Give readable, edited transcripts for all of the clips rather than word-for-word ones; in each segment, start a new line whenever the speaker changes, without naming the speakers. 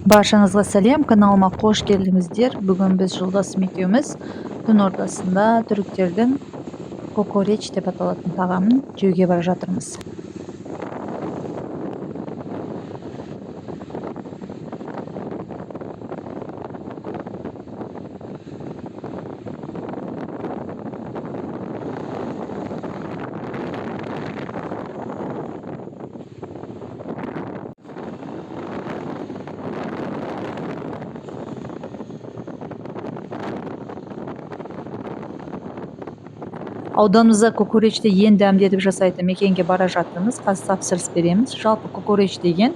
Баршаңызға сәлем, каналыма қош келдіңіздер. Бүгін біз жолдасым екеуміз түн ортасында түріктердің кокореч деп аталатын тағамын жеуге бара жатырмыз. Ауданымызда кокоречті ең дәмдетіп жасайтын мекенге бара жатырмыз. Қазір тапсырыс береміз. Жалпы кокореч деген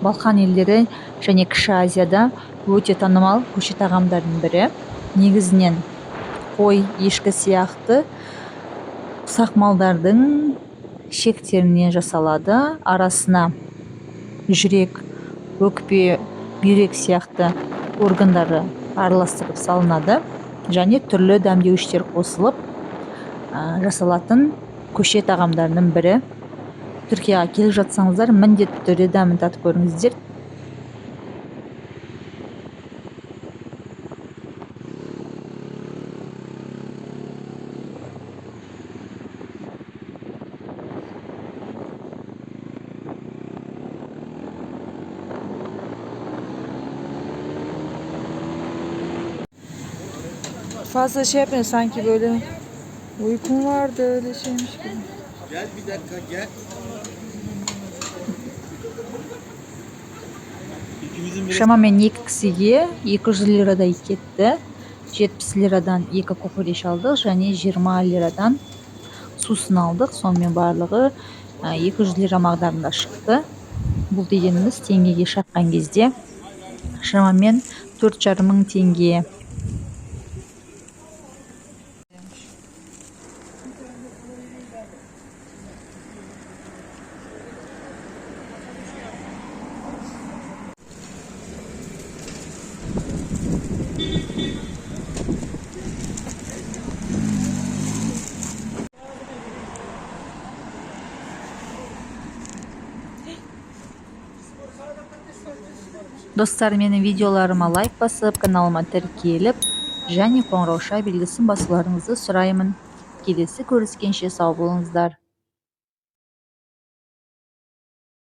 Балқан елдері және Кіші Азияда өте танымал көше тағамдарының бірі. Негізінен қой, ешкі сияқты ұсақ малдардың шектерінен жасалады. Арасына жүрек, өкпе, бүйрек сияқты органдары араластырып салынады және түрлі дәмдеуіштер қосылып жасалатын көше тағамдарының бірі. Түркияға келіп жатсаңыздар, міндетті түрде дәмін татып көріңіздер.
Fazla şey yapmıyor sanki böyle. Uykum vardı öyle şeymiş gibi.
Gel bir dakika gel. İkimizin bir
Шамамен екі кісіге 200 лирадай кетті. 70 лирадан екі кокореч алдық және 20 лирадан сусын алдық. Сонымен барлығы 200 лира мағдарында шықты. Бұл дегеніміз теңгеге шаққан кезде шамамен 4,5 мың теңге. Достар, менің видеоларыма лайк басып, каналыма тіркеліп және қоңырауша белгісін басуларыңызды сұраймын. Келесі көріскенше сау болыңыздар.